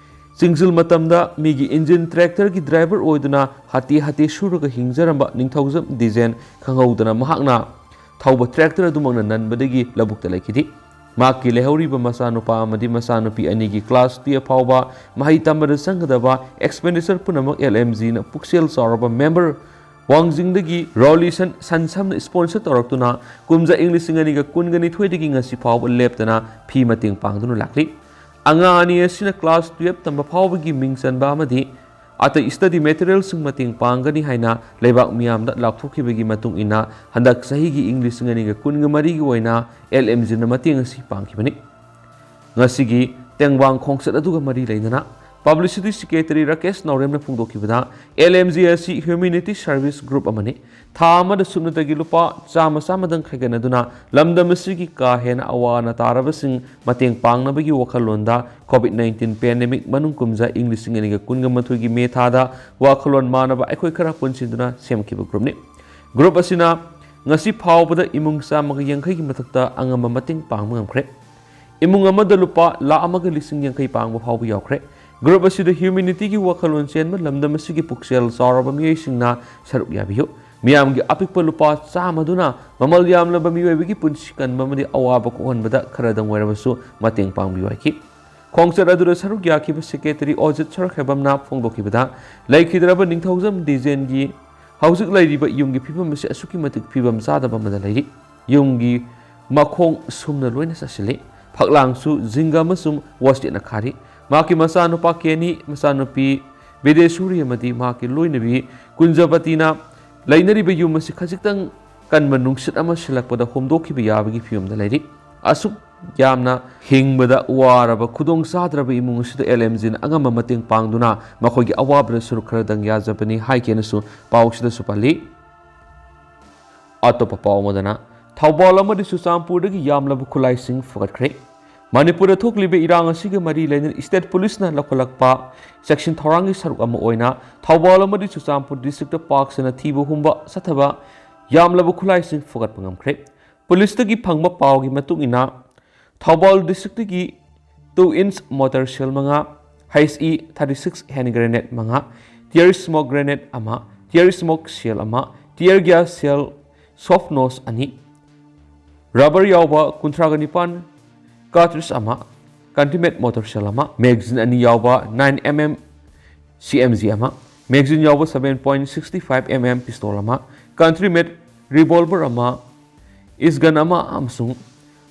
ꯆꯤꯡꯖꯤꯜ ꯃꯇꯝꯗ ꯃꯤꯒꯤ ꯏꯟꯖꯤꯟ ꯇ꯭ꯔꯦꯛꯇꯔꯒꯤ ꯗ꯭ꯔꯥꯏꯚꯔ ꯑꯣꯏꯗꯨꯅ ꯍꯥꯇꯦ ꯍꯥꯇꯦ ꯁꯨꯔꯒ ꯍꯤꯡꯖꯔꯝꯕ ꯅꯤꯡꯊꯧꯖꯝ ꯗꯤꯖꯦꯟ ꯈꯪꯍꯧꯗꯅ ꯃꯍꯥꯛꯅ ꯊꯧꯕ ꯇ꯭ꯔꯦꯛꯇꯔ ꯑꯗꯨꯃꯛꯅ ꯅꯟꯕꯗꯒꯤ ꯂꯧꯕꯨꯛꯇ ꯂꯩꯈꯤꯗꯦ꯫ ꯃꯍꯥꯛꯀꯤ ꯂꯩꯍꯧꯔꯤꯕ ꯃꯆꯥꯅꯨꯄꯥ ꯑꯃꯗꯤ ꯃꯆꯥꯅꯨꯄꯤ ꯑꯅꯤꯒꯤ ꯀ꯭ꯂꯥꯁ ꯇꯨꯌꯦꯜꯐ ꯐꯥꯎꯕ ꯃꯍꯩ ꯇꯝꯕꯗ ꯆꯪꯒꯗꯕ ꯑꯦꯛꯁꯄꯦꯟꯗꯤꯆꯔ ꯄꯨꯝꯅꯃꯛ ꯑꯦꯜ ꯑꯦꯝ ꯖꯤꯅ ꯄꯨꯛꯆꯦꯜ ꯆꯥꯎꯔꯕ ꯃꯦꯝꯕꯔ ꯋꯥꯡꯖꯤꯡꯗꯒꯤ ꯔꯣꯂꯤꯁꯟ ꯁꯟꯁꯝꯅ ꯏꯁꯄꯣꯟꯁꯔ ꯇꯧꯔꯛꯇꯨꯅ ꯀꯨꯝꯖꯥ ꯏꯪ ꯂꯤꯁꯤꯡ ꯑꯅꯤꯒ ꯀꯨꯟꯒ ꯅꯤꯊꯣꯏꯗꯒꯤ ꯉꯁꯤ ꯐꯥꯎꯕ ꯂꯦꯞꯇꯅ ꯐꯤ ꯃꯇꯦꯡ ꯄꯥꯡꯗꯨꯅ ꯂꯥꯛꯂꯤ꯫ ꯑꯉꯥꯡ ꯑꯅꯤ ꯑꯁꯤꯅ ꯀ꯭ꯂꯥꯁ ꯇꯨꯌꯦꯜꯐ ꯇꯝꯕ ꯐꯥꯎꯕꯒꯤ ꯃꯤꯡ ꯆꯟꯕ ꯑꯃꯗꯤ ꯑꯇꯩ ꯁ꯭ꯇꯗꯤ ꯃꯦꯇꯔꯤꯌꯦꯜꯁꯤꯡ ꯃꯇꯦꯡ ꯄꯥꯡꯒꯅꯤ ꯍꯥꯏꯅ ꯂꯩꯕꯥꯛ ꯃꯤꯌꯥꯝꯗ ꯂꯥꯎꯊꯣꯛꯈꯤꯕꯒꯤ ꯃꯇꯨꯡ ꯏꯟꯅ ꯍꯟꯗꯛ ꯆꯍꯤꯒꯤ ꯏꯪ ꯂꯤꯁꯤꯡ ꯑꯅꯤꯒ ꯀꯨꯟꯒ ꯃꯔꯤꯒꯤ ꯑꯣꯏꯅ ꯑꯦꯜ ꯑꯦꯝ ꯖꯤꯅ ꯃꯇꯦꯡ ꯑꯁꯤ ꯄꯥꯡꯈꯤꯕꯅꯤ꯫ ꯉꯁꯤꯒꯤ ꯇꯦꯡꯕꯥꯡ ꯈꯣꯡꯆꯠ ꯑꯗꯨꯒ ꯃꯔꯤ ꯂꯩꯅꯅ ꯄꯕ꯭ꯂꯤꯁꯤꯇꯤ ꯁꯦꯀ꯭ꯔꯦꯇꯔꯤ ꯔꯥꯀꯦꯁ ꯅꯥꯎꯔꯦꯝꯅ ꯐꯣꯡꯗꯣꯛꯈꯤꯕꯗ, ꯑꯦꯜ ꯑꯦꯝ ꯖꯤ ꯑꯁꯤ ꯍ꯭ꯌꯨꯃꯦꯅꯤꯇꯤ ꯁꯔꯚꯤꯁ ꯒ꯭ꯔꯨꯞ ꯑꯃꯅꯤ꯫ ꯊꯥ ꯑꯃꯗ ꯁꯨꯞꯅꯇꯒꯤ ꯂꯨꯄꯥ ꯆꯥꯝꯃ ꯆꯥꯝꯃꯗꯪ ꯈꯥꯏꯒꯠꯅꯗꯨꯅ ꯂꯝꯗꯝ ꯑꯁꯤꯒꯤ ꯀꯥ ꯍꯦꯟꯅ ꯑꯋꯥ ꯑꯅꯥ ꯇꯥꯔꯕꯁꯤꯡ ꯃꯇꯦꯡ ꯄꯥꯡꯅꯕꯒꯤ ꯋꯥꯈꯜꯂꯣꯟꯗ ꯀꯣꯚꯤꯗ ꯅꯥꯏꯟꯇꯤꯟ ꯄꯦꯟꯗꯦꯃꯤꯛ ꯃꯅꯨꯡ ꯀꯨꯝꯖꯥ ꯏꯪ ꯂꯤꯁꯤꯡ ꯑꯅꯤꯒ ꯀꯨꯟꯒ ꯃꯥꯊꯣꯏꯒꯤ ꯃꯦ ꯊꯥꯗ ꯋꯥꯈꯜꯂꯣꯟ ꯃꯥꯟꯅꯕ ꯑꯩꯈꯣꯏ ꯈꯔ ꯄꯨꯟꯁꯤꯟꯗꯨꯅ ꯁꯦꯝꯈꯤꯕ ꯒ꯭ꯔꯨꯞꯅꯤ꯫ ꯒ꯭ꯔꯨꯞ ꯑꯁꯤꯅ ꯉꯁꯤ ꯐꯥꯎꯕꯗ ꯏꯃꯨꯡ ꯆꯥꯝꯃꯒ ꯌꯥꯡꯈꯩꯒꯤ ꯃꯊꯛꯇ ꯑꯉꯝꯕ ꯃꯇꯦꯡ ꯄꯥꯡꯕ ꯉꯝꯈ꯭ꯔꯦ꯫ ꯏꯃꯨꯡ ꯑꯃꯗ ꯂꯨꯄꯥ ꯂꯥꯈ ꯑꯃꯒ ꯂꯤꯁꯤꯡ ꯌꯥꯡꯈꯩ ꯄꯥꯡꯕ ꯐꯥꯎꯕ ꯌꯥꯎꯈ꯭ꯔꯦ꯫ ꯒ꯭ꯔꯨꯞ ꯑꯁꯤꯗ ꯍ꯭ꯌꯨꯃꯦꯅꯤꯇꯤꯒꯤ ꯋꯥꯈꯜꯂꯣꯟ ꯆꯦꯟꯕ ꯂꯝꯗꯝ ꯑꯁꯤꯒꯤ ꯄꯨꯛꯆꯦꯜ ꯆꯥꯎꯔꯕ ꯃꯤꯑꯣꯏꯁꯤꯡꯅ ꯁꯔꯨꯛ ꯌꯥꯕꯤꯌꯨ꯫ ꯃꯤꯌꯥꯝꯒꯤ ꯑꯄꯤꯛꯄ ꯂꯨꯄꯥ ꯆꯥꯝꯃꯗꯨꯅ ꯃꯃꯜ ꯌꯥꯝꯂꯕ ꯃꯤꯑꯣꯏꯕꯒꯤ ꯄꯨꯟꯁꯤ ꯀꯟꯕ ꯑꯃꯗꯤ ꯑꯋꯥꯕ ꯀꯣꯛꯍꯟꯕꯗ ꯈꯔꯗꯪ ꯑꯣꯏꯔꯕꯁꯨ ꯃꯇꯦꯡ ꯄꯥꯡꯕꯤꯌꯨ ꯍꯥꯏꯈꯤ꯫ ꯈꯣꯡꯆꯠ ꯑꯗꯨꯗ ꯁꯔꯨꯛ ꯌꯥꯈꯤꯕ ꯁꯦꯀ꯭ꯔꯦꯇꯔꯤ ꯑꯣꯖꯤꯠ ꯁꯣꯔꯥꯈꯦꯕꯝꯅ ꯐꯣꯡꯗꯣꯛꯈꯤꯕꯗ, ꯂꯩꯈꯤꯗ꯭ꯔꯕ ꯅꯤꯡꯊꯧꯖꯝ ꯗꯤꯖꯦꯟꯒꯤ ꯍꯧꯖꯤꯛ ꯂꯩꯔꯤꯕ ꯌꯨꯝꯒꯤ ꯐꯤꯕꯝ ꯑꯁꯤ ꯑꯁꯨꯛꯀꯤ ꯃꯇꯤꯛ ꯐꯤꯕꯝ ꯆꯥꯗꯕ ꯑꯃꯗ ꯂꯩꯔꯤ꯫ ꯌꯨꯝꯒꯤ ꯃꯈꯣꯡ ꯁꯨꯝꯅ ꯂꯣꯏꯅ ꯆꯠꯁꯤꯜꯂꯤ꯫ ꯐꯛꯂꯥꯡꯁꯨ ꯖꯤꯡꯒ ꯑꯃꯁꯨꯡ ꯋꯥꯁꯇꯦꯠꯅ ꯈꯥꯔꯤ꯫ ꯃꯍꯥꯛꯀꯤ ꯃꯆꯥꯅꯨꯄꯥ ꯀꯦꯅꯤ, ꯃꯆꯥꯅꯨꯄꯤ ꯕꯤꯗꯦꯁꯨꯔꯤ ꯑꯃꯗꯤ ꯃꯍꯥꯛꯀꯤ ꯂꯣꯏꯅꯕꯤ ꯀꯨꯟꯖꯕꯇꯤꯅ ꯂꯩꯅꯔꯤꯕ ꯌꯨꯝ ꯑꯁꯤ ꯈꯖꯤꯛꯇꯪ ꯀꯟꯕ ꯅꯨꯡꯁꯤꯠ ꯑꯃ ꯁꯤꯜꯂꯛꯄꯗ ꯍꯣꯝꯗꯣꯛꯈꯤꯕ ꯌꯥꯕꯒꯤ ꯐꯤꯕꯝꯗ ꯂꯩꯔꯤ꯫ ꯑꯁꯨꯛ ꯌꯥꯝꯅ ꯍꯤꯡꯕꯗ ꯋꯥꯔꯕ ꯈꯨꯗꯣꯡ ꯆꯥꯗ꯭ꯔꯕ ꯏꯃꯨꯡ ꯑꯁꯤꯗ ꯑꯦꯜ ꯑꯦꯝ ꯖꯤꯅ ꯑꯉꯝꯕ ꯃꯇꯦꯡ ꯄꯥꯡꯗꯨꯅ ꯃꯈꯣꯏꯒꯤ ꯑꯋꯥꯕꯗ ꯁꯔꯨꯛ ꯈꯔꯗꯪ ꯌꯥꯖꯕꯅꯤ ꯍꯥꯏꯒꯦꯅꯁꯨ ꯄꯥꯎ ꯑꯁꯤꯗꯁꯨ ꯄꯜꯂꯤ꯫ ꯑꯇꯣꯞꯄ ꯄꯥꯎ ꯑꯃꯗꯅ, ꯊꯧꯕꯥꯜ ꯑꯃꯗꯤ ꯆꯨꯔꯆꯥꯟꯄꯨꯔꯗꯒꯤ ꯌꯥꯝꯂꯕ ꯈꯨꯠꯂꯥꯏꯁꯤꯡ ꯐꯒꯠꯈ꯭ꯔꯦ꯫ ꯃꯅꯤꯄꯨꯔꯗ ꯊꯣꯛꯂꯤꯕ ꯏꯔꯥꯡ ꯑꯁꯤꯒ ꯃꯔꯤ ꯂꯩꯅꯅ ꯁ꯭ꯇꯦꯠ ꯄꯨꯂꯤꯁꯅ ꯂꯧꯈꯠꯂꯛꯄ ꯆꯦꯛꯁꯤꯟ ꯊꯧꯔꯥꯡꯒꯤ ꯁꯔꯨꯛ ꯑꯃ ꯑꯣꯏꯅ ꯊꯧꯕꯥꯜ ꯑꯃꯗꯤ ꯆꯨꯔꯆꯥꯟꯄꯨꯔ ꯗꯤꯁꯇ꯭ꯔꯤꯛꯇ ꯄꯥꯛ ꯁꯟꯅ ꯊꯤꯕ ꯍꯨꯝꯕ ꯆꯠꯊꯕ ꯌꯥꯝꯂꯕ ꯈꯨꯠꯂꯥꯏꯁꯤꯡ ꯐꯒꯠꯄ ꯉꯝꯈ꯭ꯔꯦ꯫ ꯄꯨꯂꯤꯁꯇꯒꯤ ꯐꯪꯕ ꯄꯥꯎꯒꯤ ꯃꯇꯨꯡ ꯏꯟꯅ, Thoubal ꯗꯤꯁꯇ꯭ꯔꯤꯛꯇꯒꯤ two inch mortar shell ꯃꯉꯥ, H E thirty six hand grenade ꯃꯉꯥ, tear smoke grenade ꯑꯃ, tear smoke shell ꯑꯃ, tear gas shell soft nose ꯑꯅꯤ, rubber ꯌꯥꯎꯕ ꯀꯨꯟꯊ꯭ꯔꯥꯒ ꯅꯤꯄꯥꯟ cartridge ꯑꯃ, country made mortar shell ꯑꯃ, magazine ꯑꯅꯤ ꯌꯥꯎꯕ nine M M C M G ꯑꯃ, magazine ꯌꯥꯎꯕ seven point sixty five M M pistol ꯑꯃ, country made revolver ꯑꯃ, gun ꯑꯃ ꯑꯃꯁꯨꯡ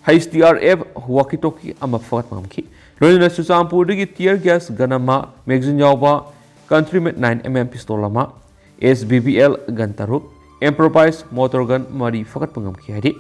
H T R F walkie talkie ꯑꯃ ꯐꯒꯠꯄ ꯉꯝꯈꯤ꯫ ꯂꯣꯏꯅꯅ ꯆꯨꯔꯆꯥꯟꯄꯨꯔꯗꯒꯤ tear gas gun ꯑꯃ, magazine ꯌꯥꯎꯕ country made nine M M pistol ꯑꯃ, S B B L gun ꯇꯔꯨꯛ, improvised mortar gun ꯃꯔꯤ ꯐꯒꯠꯄ ꯉꯝꯈꯤ ꯍꯥꯏꯔꯤ꯫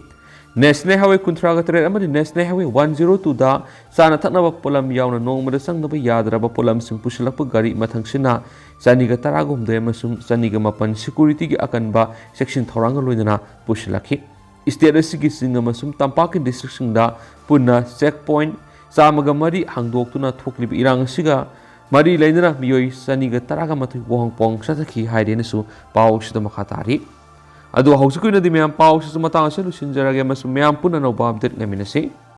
National Highway ꯀꯨꯟꯊ꯭ꯔꯥꯒ ꯇꯔꯦꯠ ꯑꯃꯗꯤ National Highway one zero two ꯗ ꯆꯥꯅ ꯊꯛꯅꯕ ꯄꯣꯠꯂꯝ ꯌꯥꯎꯅ ꯅꯣꯡꯃꯗ ꯆꯪꯗꯕ ꯌꯥꯗ꯭ꯔꯕ ꯄꯣꯠꯂꯝꯁꯤꯡ ꯄꯨꯁꯤꯜꯂꯛꯄ ꯒꯥꯔꯤ ꯃꯊꯪꯁꯤꯠꯅ ꯆꯅꯤꯒ ꯇꯔꯥꯒ ꯍꯨꯝꯗꯣꯏ ꯑꯃꯁꯨꯡ ꯆꯅꯤꯒ ꯃꯥꯄꯟ security ꯒꯤ ꯑꯀꯟꯕ ꯆꯦꯛꯁꯤꯟ ꯊꯧꯔꯥꯡꯒ ꯂꯣꯏꯅꯅ ꯄꯨꯁꯤꯜꯂꯛꯈꯤ꯫ State ꯑꯁꯤꯒꯤ ꯆꯤꯡ ꯑꯃꯁꯨꯡ ꯇꯝꯄꯥꯛꯀꯤ district ꯁꯤꯡꯗ ꯄꯨꯟꯅ check point ꯆꯥꯝꯃꯒ ꯃꯔꯤ ꯍꯥꯡꯗꯣꯛꯇꯨꯅ ꯊꯣꯛꯂꯤꯕ ꯏꯔꯥꯡ ꯑꯁꯤꯒ ꯃꯔꯤ ꯂꯩꯅꯅ ꯃꯤꯑꯣꯏ ꯆꯅꯤꯒ ꯇꯔꯥꯒ ꯃꯥꯊꯣꯏ ꯋꯥꯍꯣꯡ ꯄꯥꯎꯍꯣꯡ ꯆꯠꯊꯈꯤ ꯍꯥꯏꯔꯦꯅꯁꯨ ꯄꯥꯎ ꯑꯁꯤꯗ ꯃꯈꯥ ꯇꯥꯔꯤ꯫ ꯑꯗꯣ ꯍꯧꯖꯤꯛꯀꯤ ꯑꯣꯏꯅꯗꯤ ꯃꯌꯥꯝ, ꯄꯥꯎ ꯑꯁꯤꯁꯨ ꯃꯇꯥꯡ ꯑꯁꯤꯗ ꯂꯣꯏꯁꯤꯟꯖꯔꯒꯦ ꯑꯃꯁꯨꯡ ꯃꯌꯥꯝ ꯄꯨꯟꯅ ꯑꯅꯧꯕ update ꯉꯥꯏꯃꯤꯟꯅꯁꯤ꯫